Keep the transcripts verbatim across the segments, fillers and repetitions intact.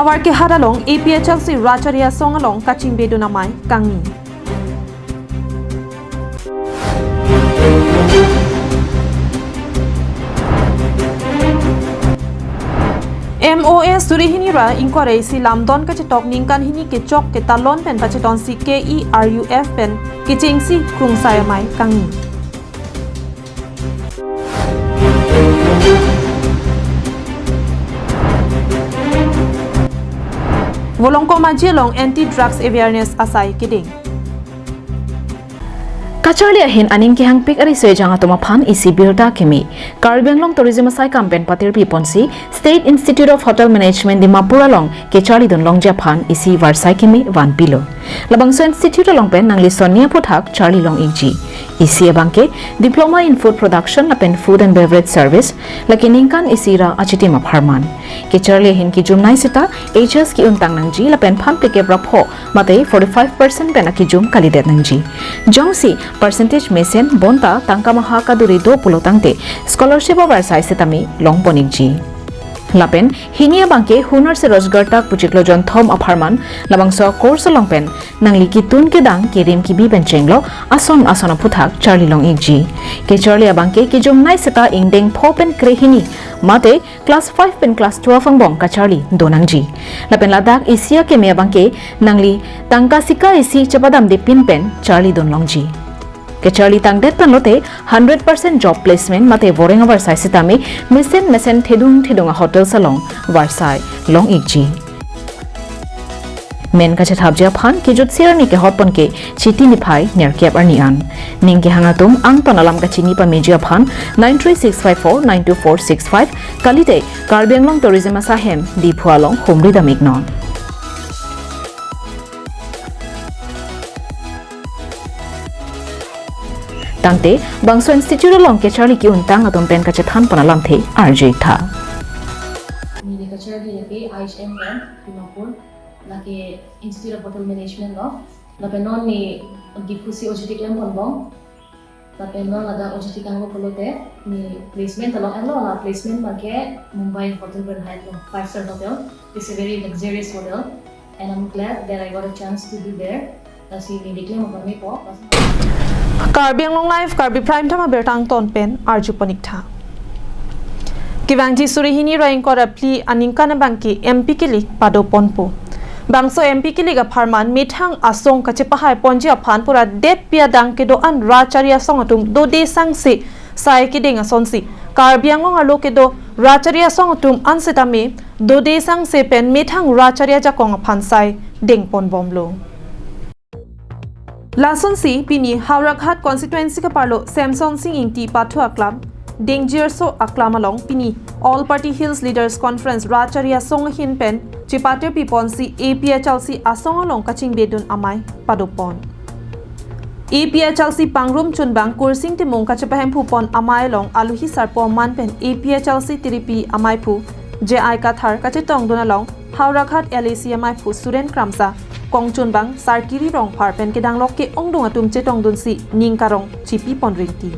Warkehat along A P H L C Rachari Asong along kachingbedun amei kangni. M O S suri hini ra ingkoi ra isi lamdon kachetok ningkan hini kechok ketalon pen pachetonsi K E R U F pen kechengsi krungsai amei kangni. Volongkom Aji along anti drugs awareness asai kedeng. Kacharli ahin aning kehangpik ariso ejang atum aphan isi birta keme. Karbi Anglong Tourism asaikam pen patirpi ponsi State Institute of Hotel Management Dimapur along kacharlidun longji aphan isi varsai keme vanpilo. Labangso institute along pen nangli sonni aphuthak charli long-ikji. Isi abangke Diploma in Food Production lapen Food and Beverage Service, lake ningkan isi ra achitim apharman. Kacharli ahin kejumnei seta H S ke-untang nangji lapen phan plekep ra pho mate forty-five percent pen akejum kalidet nangji. Jongsi percentage mesen bonta tangka maha kaduri do pulo tangte scholarship avarsai setame longpon-ikji. Lapen hini abangke Hunar se Rojgar Tak pu chiklo jonthom apharman, labangso course along pen nangli ketun kedang kerim kebi pen chenglo ason ason aphuthak charli long-ikji. Kacharli abangke kejumnei seta ingdeng pho pen krehini mate class five pen class twelve angbong kacharli donangji. Lapen ladak isi akeme abangke nangli tangka sika isi chepadamde pin pen charlidun longji. Kacharli tangdet pen lote hundred percent job placement mate voreng avarsai setame mesen mesen thedung thedung a-hotels along varsai long-ikji. Men kachethapji aphan kejutsi arni kehotpon ke Chiti niphai nerkep arni an. Ning kehang atum angton alam kachini pameji aphan nine three six five four nine two four six five kalite Karbi Anglong Tourism asahem Diphu along humri dam-iknon. Tangte bangso institute along kacharli ke-untang atum pen kachethanpon alamthe arju-iktha. Neli kacharli ke I H M pen Dimapur, lake Institute of Hotel Management lo. Lapen non ne Diphu si O J T klemponbom. Lapen non ladak O J T kanglo pulote ne placement along enlo, la placement abangke Mumbai Hotel Grand Hyatt lo, five star hotel. It's a very luxurious hotel, and I'm glad that I got a chance to be there. Lasi neli klem abang mepo. Karbi Anglong Live, Karbi Prime Time abirta angton pen arjuponik tha. Kevangji suri hini ra ingkoi ra phli aningkan abangke M P kilik padoponpo. Bangso M P kilik apharman methang asong kachepahaiponji aphan pura detpi adang kedo-an Rachari Asong atum dode sangse sai kedeng asonsi Karbi Anglong arlo kedo Rachari Asong atum an setame dode sangse pen methang Rachari ajakong aphan sai dengponbomlo. Lasonsi pini Howraghat constituency kaparlo Semsonsing Ingti pathu aklam, dengjirso aklam along pini All Party Hills Leaders Conference Rachari Asong ahin pen chepatirpiponsi A P H L C asong along kachingbedun amei padopon. A P H L C pangrum chunbang Kursing Timung kachepahemphupon amei along aluhi sarpo aman pen A P H L C tiripi ameiphu J I Kathar kachetongdun along Howraghat L A C ameiphu Suren Kramsa, kongchunbang Sarkiri Rongphar pen kedanglok ke-ongdung atum chetongdunsi ning karong chipipon ringti.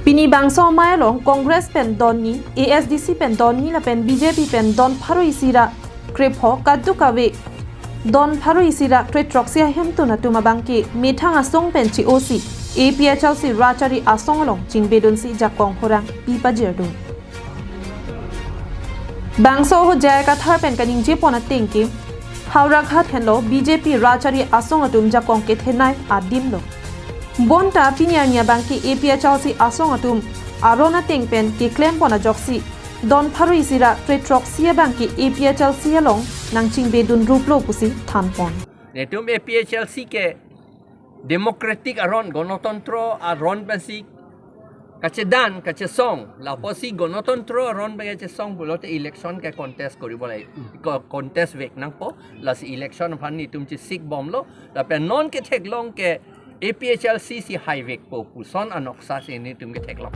Pini bangso amei along Congress pen don ni, A S D C pen don ni lapen B J P pen don pharo isi ra krepho kadokave don pharo isi ra kretroksi ahemtun atum abangke methang asong pen che-osi A P H L C Rachari Asong along chingbedunsi jakong horang pipajirdun. Bangso ahut J I Kathar pen kaningjepon ateng ke Howraghat henlo B J P Rachari Asong atum jakong kethenei adim lo. Bonta pini arni abangke A P H L C asong atum aron ateng pen keklempon ajoksi don pharo isi ra kretroksi abangke A P H L C along nangchingbedun ruplo pusi thanpon. Netum A P H L C ke democratic aron, gonotontro aron pensi kachedan, kachesong. Lapusi gonotontro aron pen kachesong pulote election ke contest koribo lai. Ko-, contest vek nangpo, lasi election aphan netum chesikbomlo. Lapen non ketheklong ke A P H L C si haivekpo puson anoksa si netum ketheklong.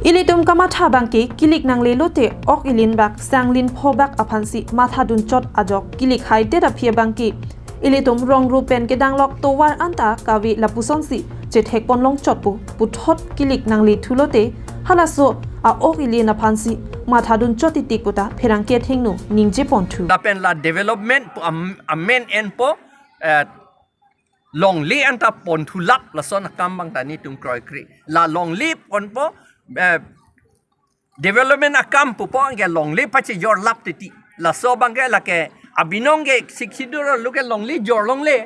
Ilitum kamatha abangke kilik nanglelote ok ilin bak sanglin pho bak aphansi mathadun chot ajok, kilik haidet aphi abangke ilitum rong rup pen kedanglok tovar anta kave lapusonsi chethekpon longchot pu puthot kilik nanglethulote halaso a-ok ili aphansi mathadun chot titik puta pherangke athengno ningje ponthu. Lapen la development pu am-, amen enpo, eh, longle anta ponthu lap lason akam abang ta netum kroikre. La longle ponpo, eh, development akam pupo anke longle pachejor lap titi. Laso abangke lake abinong ke siksiduro luke longle jor longle.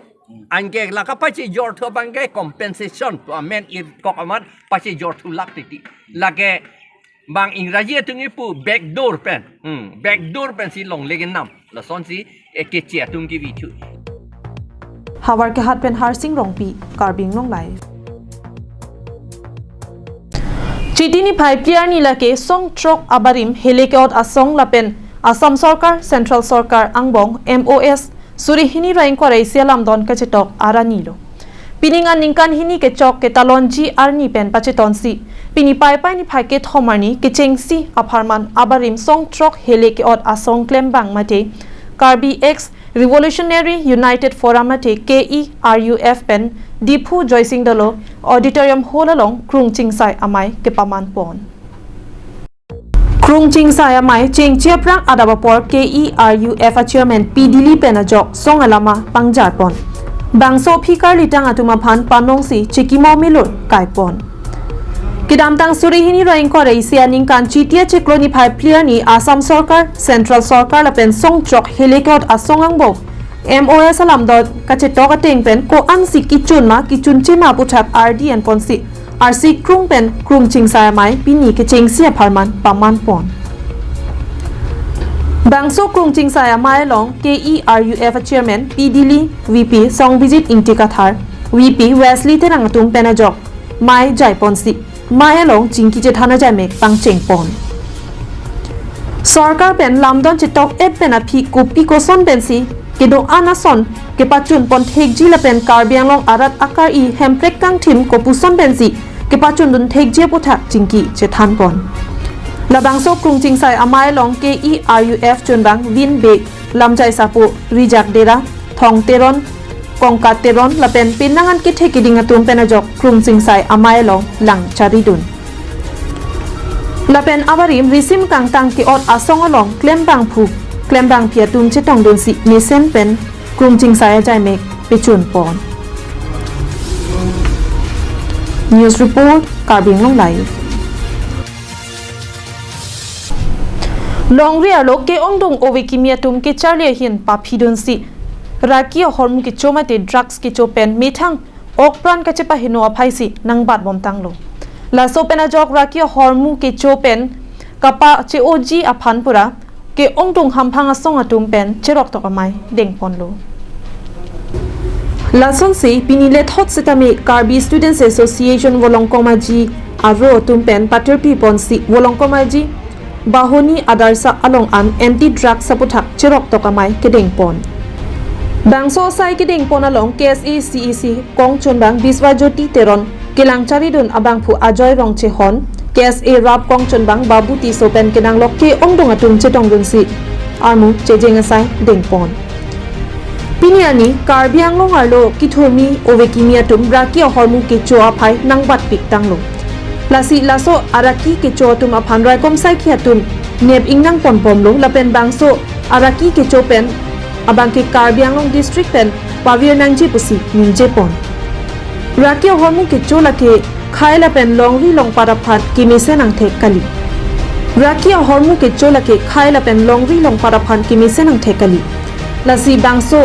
Anke laka pachejor thu abangke compensation pu amen irkok amat pachejor thu lap titi. Lake bang Ingraji atum ipu backdoor pen. Hmm, backdoor pensi longle kenam. Lasonsi ekeche atum kevi thu. Howraghat pen Harsing Rongpi, Karbi Anglong Live. Chiti niphai phli arni lake song throk abarim hele ke-ot asong lapen Assam Sorkar, Central Sorkar angbong M O S suri hini ra ingkoi ra isi alamdon kachetok arni lo. Pining aningkan hini kechok ketalonji arni pen pachetonsi pini Paipai niphai kethom arni kechengsi apharman abarim song throk hele ke-ot asong klembang mate Karbi Ex Revolutionary United Forum mate K E R U F pen Diphu Joysing Doloi Auditorium Hall along Krung Chingsai Amei kepaman pon. Krung Chingsai Amei chengche aphrang adap apor K E R U F a Chairman P Dili pen ajok song alama pangjar pon. Bangso aphi karlitang atum aphan panongsi chekimo milur kai pon. Kedamtang suri hini ra ingkoi ra isi aningkan Chiti achiklo niphai phli arni Assam Sorkar, Central Sorkar lapen song throk hele ke-ot asong angbong M O S alamdon kachetok ateng pen ko-ansi kechun ma kechunche ma aputhak ardi enponsi arsi krung pen Krung Chingsai Amei pini kechengsi apharman paman pon. Bangso Krung Chingsai Amei along K E R U F a Chairman P Dili, V P Songbijit Ingti Kathar, V P Wesley Terang atum pen ajok mei jai ponsi mei along chingki chethan ajaimek pangcheng pon. Sorkar pen lamdon chetok-et pen aphi kopi koson pensi kedo-an ason kepachun pon thekji lapen Karbi Anglong arat akari hemprek kangthim kopuson pensi kepachundun thekji aputhak chingki chethan pon. Labangso Krung Chingsai Amei along K E R U F chunbang Vin Bey, Lamjai Sapo, Rijak Dera, Thong Teron, Kongkat Teron lapen penang an kethe keding atum pen ajok Krung Chingsai Amei along lang charidun. Lapen abarim risim kangtang ke-ot asong along klembangphu klembangphi atum chetongdunsi mesen pen Krung Chingsai ajaimek pechun pon. News report, Karbi Anglong Live. Longri arlo ke-ongdung ove kimi atum kecharli ahin paphidunsi raki ahormu kecho mate drugs kecho pen methang okpran kachepaheno aphaisi nangbatbomtanglo. Laso pen ajok raki ahormu kecho pen kapache-oji aphan pura ke-ongdung hamphang asong atum pen cheroktok amei dengponlo. Lasonsi pini lethot setame Karbi Students Association Volongkom Aji aro atum pen patirpi ponsi Volongkom Aji Bahoni Adarsha along an anti drugs aputhak cheroktok amei kedengpon. Bangso asai kedengpon along K S A C E C kongchunbang Biswajyoti Teron, kelang charidun abangphu Ajoy Rongchehon, K S A rap kongchunbang Babu Tisso pen kenanglok ke-ongdung atum chetongdunsi armu chejeng asai dengpon. Pini arni Karbi Anglong arlo kithurmi ove kimi atum raki ahormu kecho aphai nangbatpik tanglo. Lasi laso araki kecho atum aphan raikom saikhi atum nep ingnang ponbomlo lapen bangso araki kecho pen abangke Karbi Anglong district pen pavir nangji pusi ningjepon. Raki ahormu kecho lake khai lapen longri longpat aphan kemesen angthek kali. Raki ahormu kecho lake khai lapen longri longpat aphan kemesen angthek kali. Lasi bangso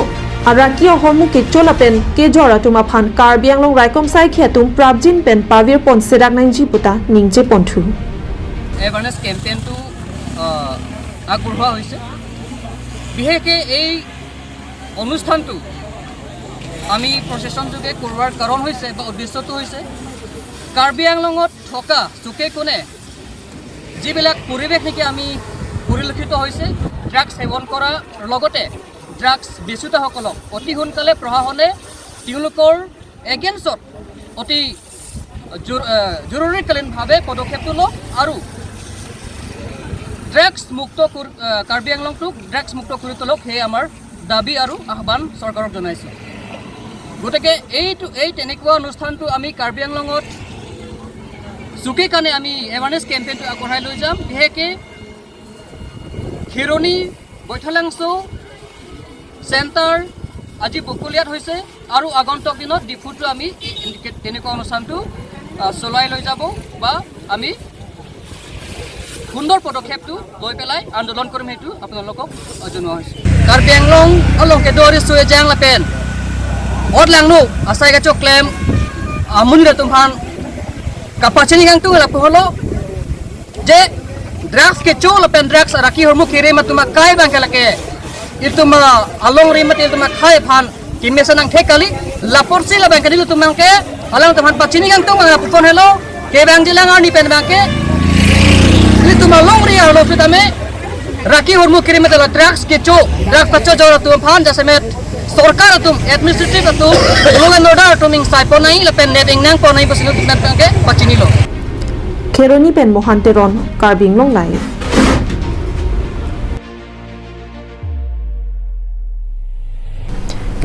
araki ahormu kecho lapen kejor atum aphan Karbi Anglong raikom saikhi atum prapjin pen pavirpon serak nangji puta ningjeponthu. Awareness কেম্পেইনটো, আহ, আগবঢ়োৱা হৈছে। বিশেষকৈ এই অনুষ্ঠানটো আমি প্ৰচেছন যোগে কৰোৱাৰ কাৰণ হৈছে বা উদ্দেশ্যটো হৈছে কাৰ্বি আংলঙত থকা চুকে কোণে যিবিলাক পৰিৱেশ নেকি আমি পৰিলক্ষিত হৈছে, ড্ৰাগছ সেৱন কৰাৰ লগতে ড্ৰাগছ বেচোঁতাসকলক অতি সোনকালে প্ৰশাসনে তেওঁলোকৰ এগেইনষ্টত অতি জৰু-, আহ, জৰুৰীকালীনভাৱে পদক্ষেপটো লওক আৰু ড্ৰাগছ মুক্ত কৰ-, আহ, কাৰ্বি আংলংটোক ড্ৰাগছ মুক্ত কৰি তোলক, সেয়ে আমাৰ দাবী আৰু আহ্বান চৰকাৰক জনাইছোঁ। গতিকে এইটো, এই তেনেকুৱা অনুষ্ঠানটো আমি কাৰ্বি আংলঙত চুকে কাণে আমি এৱাৰনেছ কেম্পেইনটো আগবঢ়াই লৈ যাম। বিশেষকৈ খেৰণি, বৈঠালাংচ' চেণ্টাৰ আজি বকলিয়াত হৈছে আৰু আগন্তুক দিনত ডিফুতো আমি এই, এই, তেনেকুৱা অনুষ্ঠানটো, আহ, চলাই লৈ যাব বা আমি সুন্দৰ পদক্ষেপটো লৈ পেলাই আন্দোলন কৰিম, সেইটো আপোনালোকক, আহ, জনোৱা হৈছে। Karbi Anglong along kedo riso ejang lapen ot langno asai kachoklem amonit atum aphan kapachini kangtung lapu holo je drugs kecho lapen drugs araki hormu kirim atum akai abangke lake itum alongri mate itum akhei aphan kemesen angthek kali, laporsi labangke nelitum abangke alangtum aphan pachini kangtung abang pupon helo, kevangjilang arni pen abangke nelitum alongri arlo sitame raki hormu kirim mate la drugs kecho, drugs kachojor atum aphan jasemet sorkar atum, administrative atum, law and order atum ingsai ponnai lapen net ingnang ponnai pusi nelitum abangke pachinilo. Kheroni pen Mohan Teron, Karbi Anglong Live.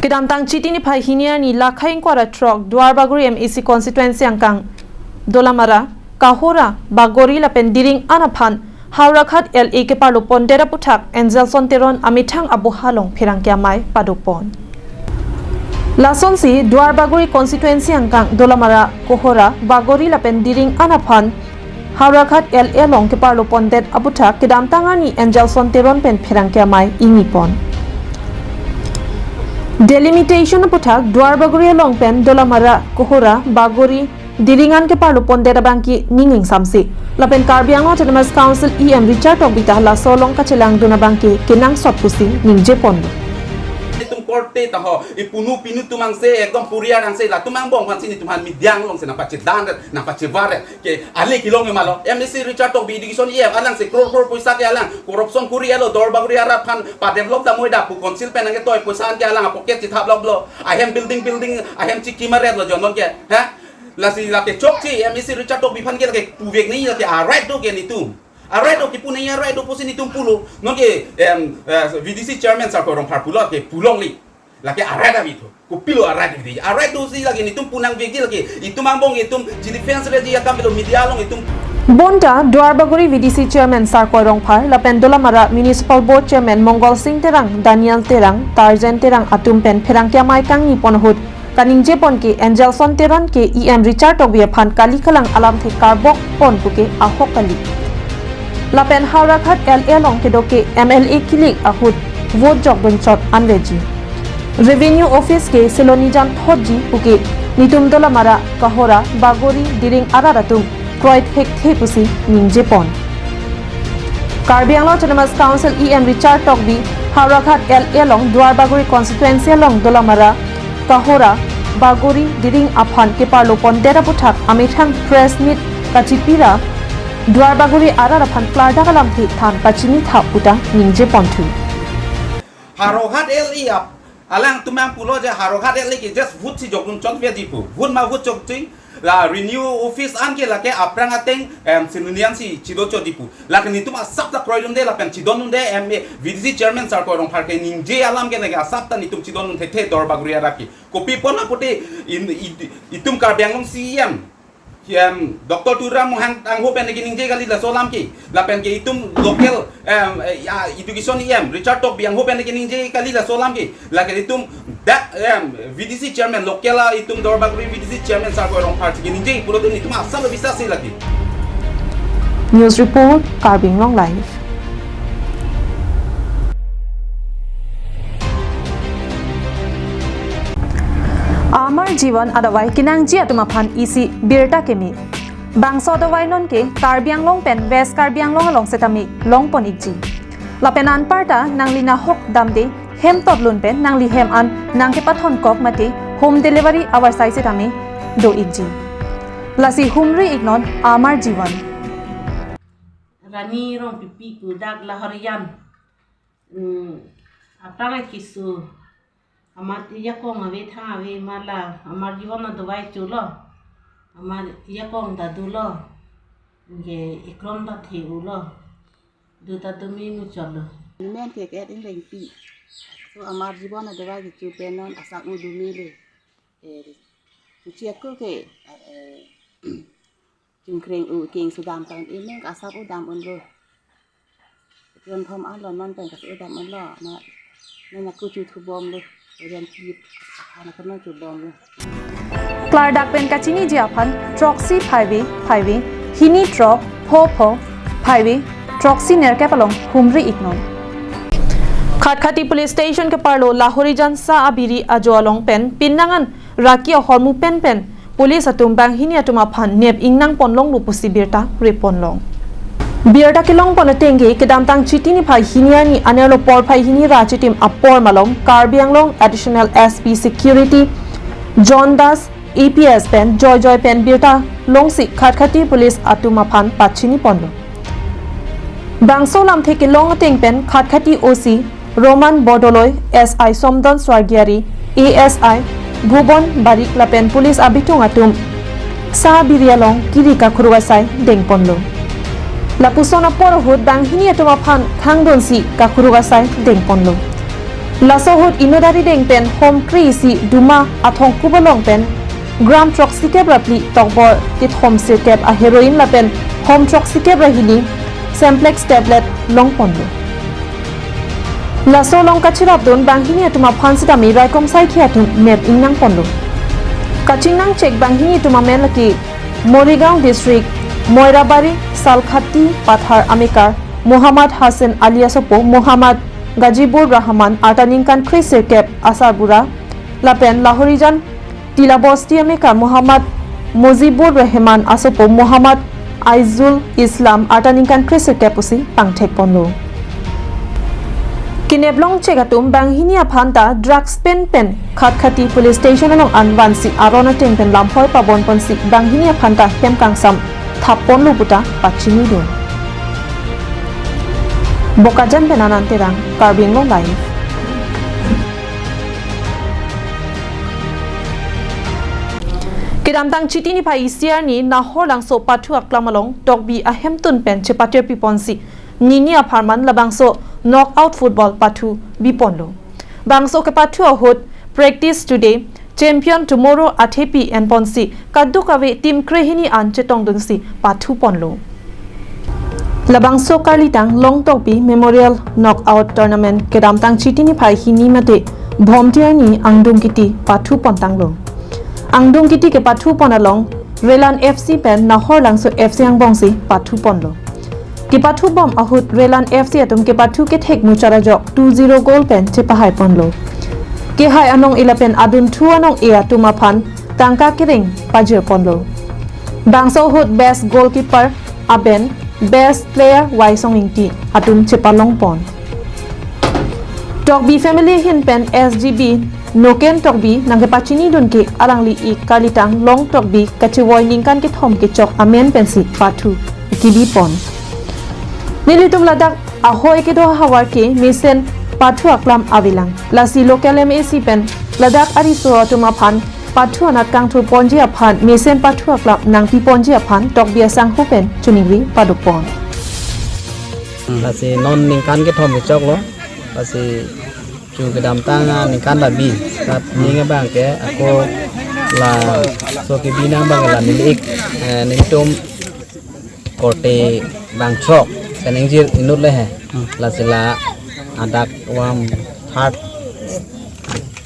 Kedamtang Chiti niphai hini arni lakhai ingkoi ra throk Duarbagori M A C constituency angkang Dolamara, Kohora, Bagori lapen Diring an aphan Howraghat L A keparlo pondet aputhak Angelson Teron amethang aboha along pherangke amei padopon. Lasonsi Duarbagori constituency angkang Dolamara, Kohora, Bagori lapen Diring an aphan Howraghat L A along keparlo pondet aputhak kedamtang arni Angelson Teron pen pherangke amei ingipon. Delimitation aputhak Duarbagori along pen Dolamara, Kohora, Bagori, Diring an keparlo pondet abangke ning ingsamse. Lapen Karbi Anglong Autonomous Council E M Richard Tokbi ta laso along kachelangdun abangke kenangsot pusi ningjeponlo. Itum korte taho, ipunu pinu tumangse, ekdom puriar angse, latum angbong aphansi nelitum aphan media alongsi nangpachedan, nangpachevar. Ke ale kelong emalo, M A C Richard Tokbi education E M alangsi crore crore poisa ke alang, corruption kuri alo, Duarbagori arat aphan padevelop damnoi da pu council pen nangketoi poisa an ke alang apocket chithap loklo, ahem building building, ahem chiki maret lo jonon ke, ha? Lasi lake chokche, M A C Richard Tokbi aphan ke lake puvek nangji lake a-right do ke nelitum. A-right do kipu nangji a-right do pusi nelitum pulo. Non ke, em, eh, V D C chairman Sarkoi Rongphar pulo ke pu longle. Lake a-right avi tho. Kopilo a-right avi. A-right dosi lake nelitum pu nangvekji lake. Itum angbong itum chidefense reji akam pilo media along itum. Bonta Duarbagori V D C chairman Sarkoi Rongphar lapen Dolamara Municipal Board chairman Mongol Sing Terang, Daniel Terang, Tarjen Terang atum pen pherangke amei kangnipon ahut kaningjepon ke Angelson Teron ke E M Richard Tokbi aphan kali kalang alamthe karbokpon puke ahok kali. Lapen Howraghat L A along kedo ke M L A kilik ahut vote jokdun chot anveji. Revenue office ke seloni jan thotji puke nelitum Dolamara, Kohora, Bagori, Diring arat atum kroi thekthe pusi ningjepon. Karbi Anglong Autonomous Council E M Richard Tokbi Howraghat L A along Duarbagori constituency along Dolamara, Kohora, Bagori, Diring aphan keparlo pondet aputhak amethang press meet kachipira Duarbagori arat aphan klardak alamthe than pachini tha puta ningjeponthu. Howraghat L A ap alangtum nangpulo je Howraghat L A ke just vote si jokdun chot veji pu. Vote ma vote chokche. La revenue office an ke lake aphrang ateng, em, sinunian si chido chotji pu. Lake nelitum asap ta kroidunde lapen chidondunde, em, V D C chairman Sarkoi Rongphar keningje alam ke lake asap ta nelitum chidondun thekthe Duarbagori arat ke. Kopipon apute in, it-, itum Karbi Anglong C E M, em, Doctor Tuliram Ronghang angho pen keningje kali laso alam ke. Lapen ke itum local, em, eh, ya, education E M Richard Tokbi angho pen keningje kali laso alam ke. Lake itum dak, em, V D C chairman local a itum Duarbagori V D C chairman Sarkoi Rongphar keningje pulote nelitum asap lo bisa si lake. News report, Karbi Anglong Live. Amar Jivan adavai kenangji atum aphan isi birta keme. Bangso adavai non ke Karbi Anglong pen West Karbi Anglong along setame longpon ikji. Lapen anparta nangli nahok damde hem totlun pen nangli hem an nangkepathon kok mate home delivery avarsai setame do ikji. Lasi humri iknon Amar Jivan. Rani Rongpipi pu dak Lahorijan. Hmm, aphrang keso. Amat yakong ave thang ave mala, Amar Jivan adavai cholo. Amar yakong ta dolo. Ke ekrom ta the-ulo. Du ta dumi muchotlo. Men ke ke ding lengpi. So Amar Jivan adavai kecho pen non asak nu dumi le. Eh, kuchi aku ke, eh, Ingkreng u king sudam tang ineng kasap u dam unlo. Jon thom alo non pen kasap u dam unlo. Ma nena kuchu thu bom lo. Jon kip ana kono chu bom lo. Klardak pen kachiniji aphan throksi phaive phaive hini throk pho pho phaive throksi nerkep along humri iknon. Khatkhati Police Station keparlo Lahorijan sa abiri ajo along pen pinnangan raki ahormu pen pen police atum banghini atum aphan nep ingnang ponlonglo pusi birta repon long. Birta kelong pon atengke kedamtang Chiti niphai hini arni anerlo porphai hini ra chitim apor malom Karbi Anglong Additional S P Security John Das A P S pen joy joy pen birta longsi Khatkhati police atum aphan pachini ponlo. Bangso lamthe kelong ateng pen Khatkhati O C Roman Bordoloi, S I Somdon Swargiari, A S I Bhubon Barik lapen police abitung atum sa abiri along kiri kakhuruk asai dengponlo. Lapuson apor ahut banghini atum aphan khangdunsi kakhuruk asai dengponlo. Laso ahut inut arideng pen hom kre isi duma athongkup along pen gram throksikep ra phli tokbor kethom sirkep a heroin lapen hom throksikep ra hini Semplex tablet longponlo. Laso along kachirapdun banghini atum aphan sitame raikom saikhi atum nep ingnang ponlo. Kachingnang chek banghini atum amen lake Morigaon District, Moirabari, Salkhati Pathar amekar Muhammad Hassan alias apo Muhammad Gajibur Rahman arta ningkan kre sirkep asarbura lapen Lahorijan Tilabosti amekar Muhammad Mujibur Rahman asopo Muhammad Aizul Islam arta ningkan kre sirkep pusi pangthek ponlo. Keneplong chek atum banghini aphanta drugs pen pen Khatkhati Police Station along anvansi aron ateng pen lamhoi pabon ponsi banghini aphanta hem kangsam thap ponlo puta pachinidun. Bokajan pen Anand Terang, Karbi Anglong Live. Kedamtang Chiti niphai isi arni Nahor Langso pathu aklam along tokbi ahemtun pen chepatir piponsi nini apharman labangso knockout football pathu biponlo. Bangso kepathu ahut practice today, champion tomorrow athepi enponsi kadokave team krehini an chetongdunsi pathu ponlo. Labangso karlitang Longtokbi Memorial Knockout Tournament kedamtang Chiti niphai hini mate Bhomti arni angdung kiti pathu pontanglo. Angdung kiti kepathu pon along Relan F C pen Nahor Langso F C angbongsi pathu ponlo. Kepathu bom ahut Relan F C atum kepathu kethek muchar ajok two zero goal pen chepahai ponlo. Kehai anong-e lapen adunthu anong-e atum aphan tangka kereng pajir ponlo. Bangso ahut best goalkeeper aben best player Waisong Ingti atum chepalong pon. Tokbi family ahin pen S G B Noken Tokbi nangkepachinidun ke alangli ik karlitang Longtokbi kachevoi ningkan kethom kechok amen pensi pathu kebi pon. Nelitum ladak ahoi kedo ahavar ke mesen pathu aklam avelang. Lasi local M A C pen ladak ariso atum aphan pathu anat kangthur ponji aphan mesen pathu aklam nangpi ponji aphan Tokbi asangho pen choningri paduk pon. Lasi non ningkan kethom kechoklo. Lasi chu kedamtang aningkan labi. Rat ning abang ke ako laso kebi nang abang la neli ik, eh, nelitum korte bangthrok pen ingjir inut le he. Hmm. Lasi la adak vam third,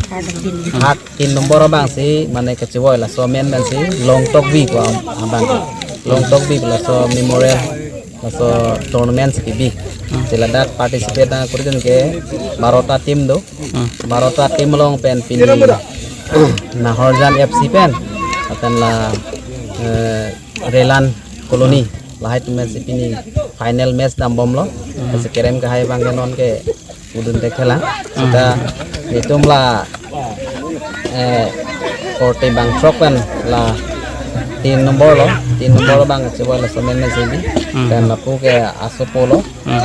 third tin nombor abangsi mane kachevoi laso amen pensi Longtokbi ko abang. Longtokbi laso memorial laso tournament kebi. Hmm. Si ladak participate nangkurdun ke barota team do. Hmm. Barota team along pen pini Nahorjan F C pen lapen la, eh, Relan Colony lahai atum pensi pini final match dambomlo. Hmm. Pensi kerem kehai abang ke non ke udun tek hela. Hmm. Seta nelitum la, eh, korte bangthrok pen la tin nombor lo, tin nombor abang chevoi laso amen pensi bi. Hmm. Pen lapu ke asopo lo. Hmm.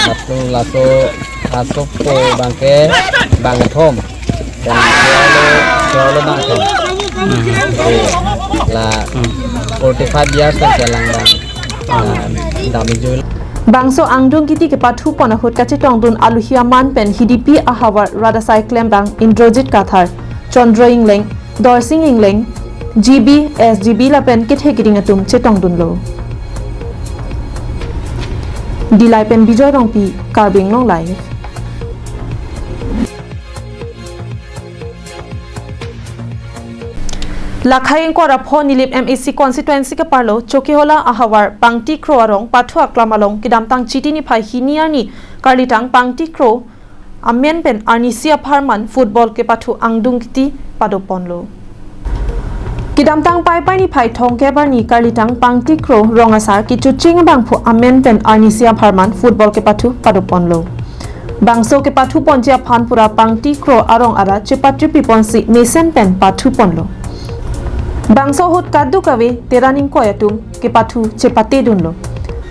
Lapu laso asopo abang ke bangkethom. Pen player lo, player lo bangkethom. Hmm. Jadi, la, hmm, forty-five years pen kelang abang. Ah, dam ejui. Bangso angdung kiti kepathu pon ahut kachetongdun aluhi aman pen Hidipi ahavar rat asai klembang Indrajit Kathar, Chandra Engleng, Dorsing Engleng, G B, S G B lapen kethek kiding atum chetongdunlo. Dillai pen Bijoy Rongpi, Karbi Anglong Live. Lakhai ingkoi ra pho Nilip M A C constituency keparlo Chokihola ahavar Pangti Kro arong pathu aklam along kedamtang Chiti niphai hini arni karlitang Pangti Kro amen pen arnisi apharman football kepathu angdung kiti padoponlo. Kedamtang Paipai niphai thomkep arni karlitang Pangti Kro rong asar kechoching abangphu amen pen arnisi apharman football kepathu padoponlo. Bangso kepathuponji aphan pura Pangti Kro arong arat chepatripiponsi mesen pen pathuponlo. Bangso ahut kadokave Teron ingkoi atum kepathu chepatedunlo.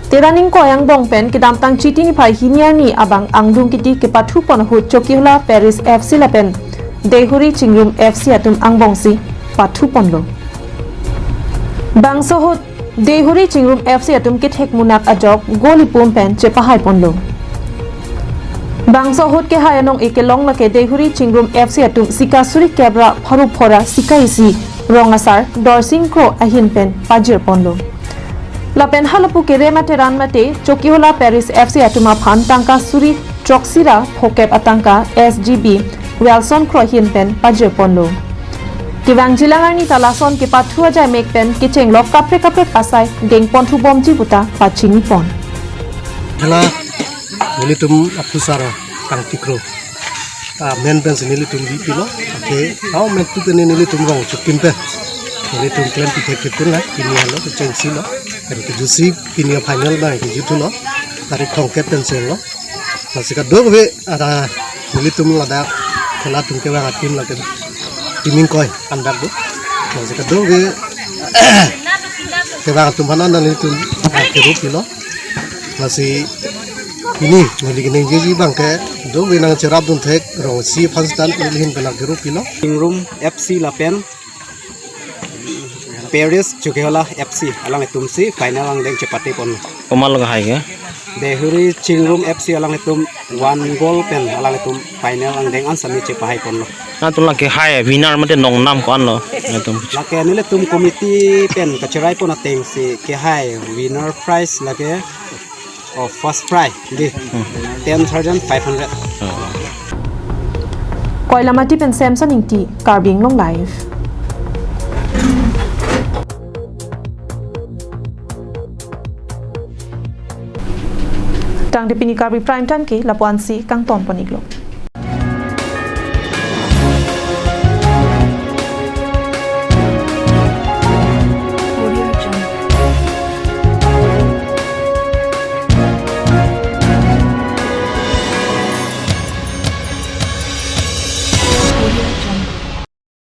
Teron ingkoi angbong pen kedamtang Chiti niphai hini arni abang angdung kiti kepathupon ahut Chokihola Parish F C lapen Deihori Chingrum F C atum angbongsi pathuponlo. Bangso ahut Deihori Chingrum F C atum kethek munak ajok goal ipum pen chepahaiponlo. Bangso ahut kehai anong-e kelong lake Deihori Chingrum F C atum sika suri kep ra pharo pho ra sika isi rong asar Dorsing Kro ahin pen pajirponlo. Lapen halapu kerem ateran mate Chokihola Parish F C atum aphan tangka suri throksi ra phokep atangka S G B Wilson Kro ahin pen pajirponlo. Kevangjilang arni ta lason kepathu ajai mek pen kechenglok kaprek kaprek asai dengponthubomji puta pachinipon. Hala nelitum aphusar Pangti Kro amen pensi nelitum bipilo. Ake amen tu pen nelitum rong chukim pen nelitum klem pithek kipin la pini halo kechengsi lo. Pen kejutsi pini final bang kejuthulo. Tarik thomkep pen senglo. Lasi kadokave ada nelitum ladak khela atum kevang atum lake team ingkoi andak do. Lasi kadokave kevang atum aphan nelitum kerupilo. Lasi pini neli keningjeji abangke dokave nangcherapdun thek rong isi aphan stan neli ahin pen kerupilo. Chingrum F C lapen Parish Chokihola F C alanglitumsi final angdeng chepatepon. Komat lo kehai ke? Deihori Chingrum F C alanglitum one goal pen alanglitum final angdeng an sami chepahaiponlo. Nangtum lake hai winner mate nongnam ko-an lo nangtum? Lake nelitum committee pen kacheraipon atengsi kehai winner prize lake, oh, first prize dei, ten thousand five hundred. Oh. Koilamati pen Samson Ingti, Karbi Anglong Live. Tangte pini Karbi Prime Time ke lapu-ansi kangtonpon-iklo.